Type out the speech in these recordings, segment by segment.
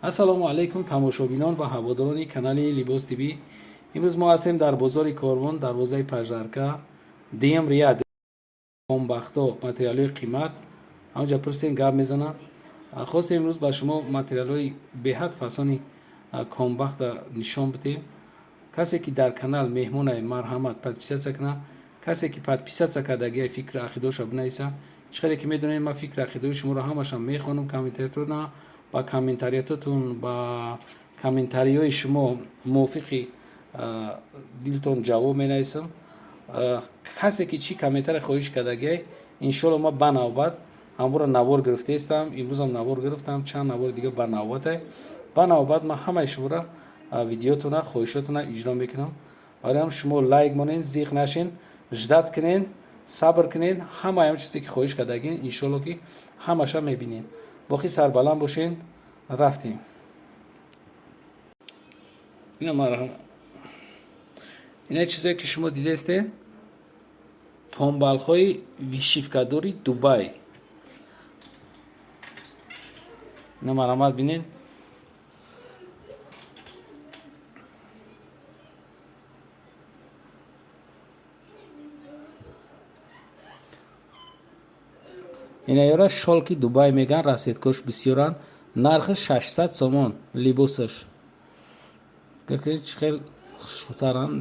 Ассалому алайкум, тамошобинон ва ҳаводорони канали Либос ТВ. Имрӯз мо ҳастем дар бозори Корвон, дарвозаи Паждарка, дуюм ряд, помбахто, материалҳои қимат. Ҳамҷа пурсен, гап мезананд. Хостем имрӯз ба шумо материалҳои беҳад фасони комбахта нишон бидем. Касе ки дар канал меҳмонай, марҳамат, подписаться кунад. Касе ки подписаться кардагиай, фикри ақидаоша бинависа. Чӣ хеле ки медонед, ман фикри ақидаои шуморо ҳамашам мехонам, комментариятона, ба комментариятотон, ба комментариҳои шумо мувофиқи дилтон ҷавоб менависам. Касе ки чӣ комментария хоҳиш кардагиай, иншоалло ман ба навбат ҳамвора навор гирифтаистам. Имрӯзам навор гирифтам, чанд навори дига ба навбатай. Ба навбат ман ҳамаи шуморо, видеотона, хоҳишотона иҷро мекунам. Барои ҳам шумо лайк монен, зиқ нашен, ждать кунен, сабр кунен. Ҳамаи ҳам чизе ки хоҳиш кардагин, иншоалло ки ҳамаша мебинен. Боқӣ сарбаланд бошен. Рафтем. Ина ина чизое ки шумо дидаистед, помбалҳои вышивкадори Дубай. Ина марҳамат, бинед. Инаёра шёлки Дубай меган, расцветкош бисёранд. Нархи 600 сомон либосаш. Чӣ хел хушрӯтаранд,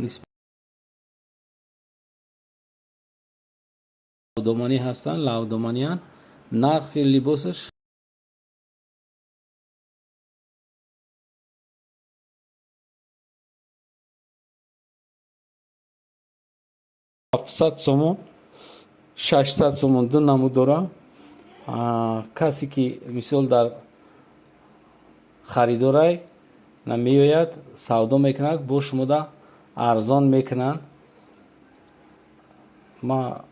лавдоманӣ ҳастанд, лавдоманиянд. Нархи либосаш 700 сомон, 600 сомон, ду намуд дора. Касе ки мисол дар харидорай на меояд, савдо мекунад, бо шумода арзон мекунанд. Ма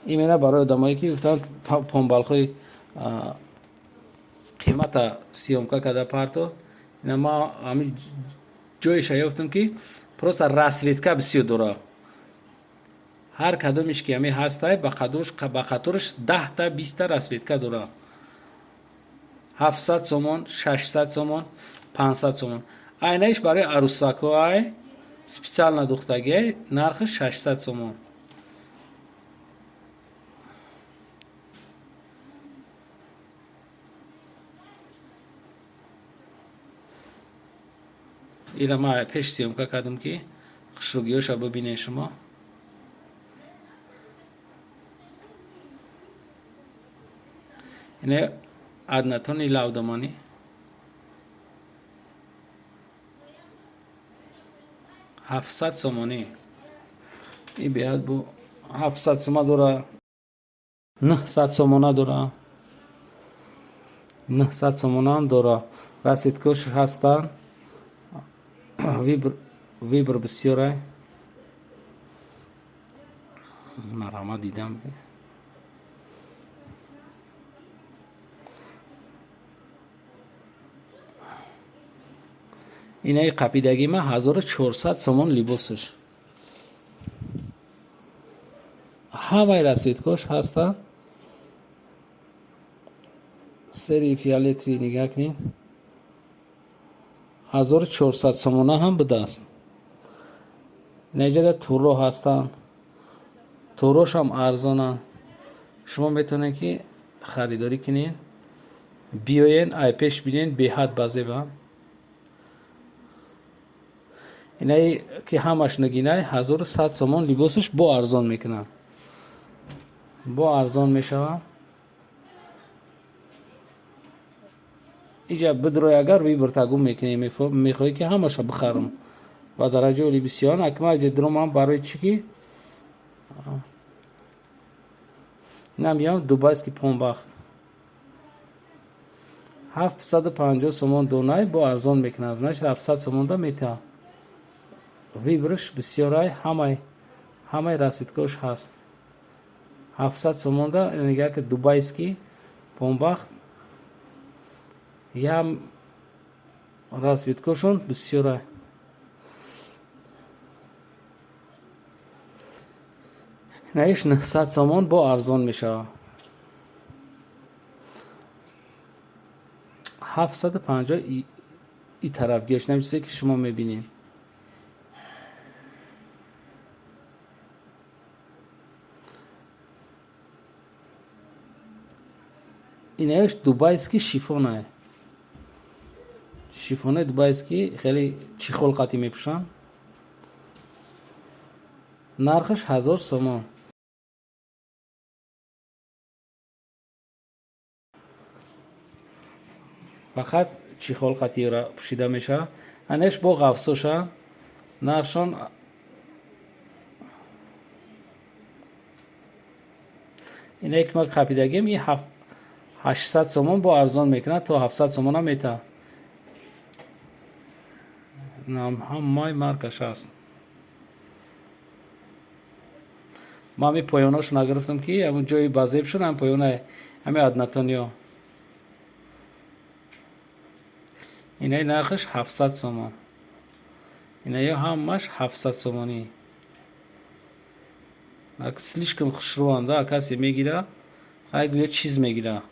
именно барои одамое ки гуфтанд, помбалҳои қимата съёмка карда парто. Ина ма ҳамин ҷоеша ёфтам, ки просто расцветка бисёр дора. Ҳар кадомеш ки ҳамин ҳастай, ба қатораш 10-та, 20-та расцветка дора. 700 сомон, 600 сомон, 500 сомон. Айнаиш барои арӯсакҳоай специально духтагиай, нархи 600 сомон. Ира ма пеш съёмка кардам, ки хушругиёша бибинед шумо. Ина однотонный лавдоманӣ, 700 сомонӣ. И беҳад бу 700 сома дора, 900 сомона дора, 900 сомонаам дора. Расцветкош ҳастанд, выбор бисёрай. Марҳамат, дидам. Инаи қапидагӣ ма 1400 сомон либосаш. Ҳамаи расцветкош ҳастанд. Серый, фиолетовый, нигаҳ кунед. 1400 сомона ҳам будааст. Инаҷада туро ҳастанд, турошам арзонанд. Шумо метавонед ки харидорӣ кунед, биёен, ай пеш бинен, беҳад базеба. Инаи ки ҳамаш нагинай, 1100 сомон либосаш, бо арзон мекунанд, бо арзон мешавад. Иҷа бидрой, агар выбор тагум мекунӣ, мехоҳӣ ки ҳамаша бихарам, ба дараҷаи оли бисёран. Акма иҷа дромам, барои чӣ ки инам биём. Дубайский помбахт 750 сомон донай, бо арзон мекунад, значит, 700 сомонда метавад. Выборш бисёрай, ҳамаи расцветкош ҳаст. 700 сомонда нигаҳ ки, дубайский помбахт ям расцветкошон бисёрай. Наиш 900 сомон, бо арзон мешавад. 750 и тараф геш чизе ки шумо мебинед. Инааш дубайский шифонае. Шифонаи дубайский хеле чехол қатӣ мепӯшанд. Нархаш 1000 сомон. Фақат чехол қатиро пӯшида мешавад. Анеш бо ғафсоша, нархшон ине ки ма қапидагим, и 800 сомон, бо арзон мекунад, то 700 сомонам метаҳад. Ҳамаи маркаш аст. Ма ҳами поёношо нагирифтам, ки ҳамн ҷои базеб шуд, ҳам поёна ҳами однотонниё. Инаи нархаш 700 сомон. Инаё ҳамаш 700 сомонӣ. Слишком хушрӯанда, касе мегира, хай гӯё чиз мегира.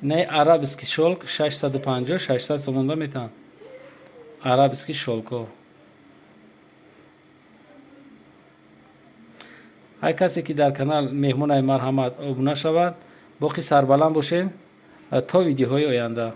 Инаи арабский шёлк 650, 600 сомонда метаванд арабский шёлкҳо. Ҳар касе ки дар канал меҳмонаи, марҳамат, обуна шавад. Боқӣ сарбаланд бошед то видеоҳои оянда.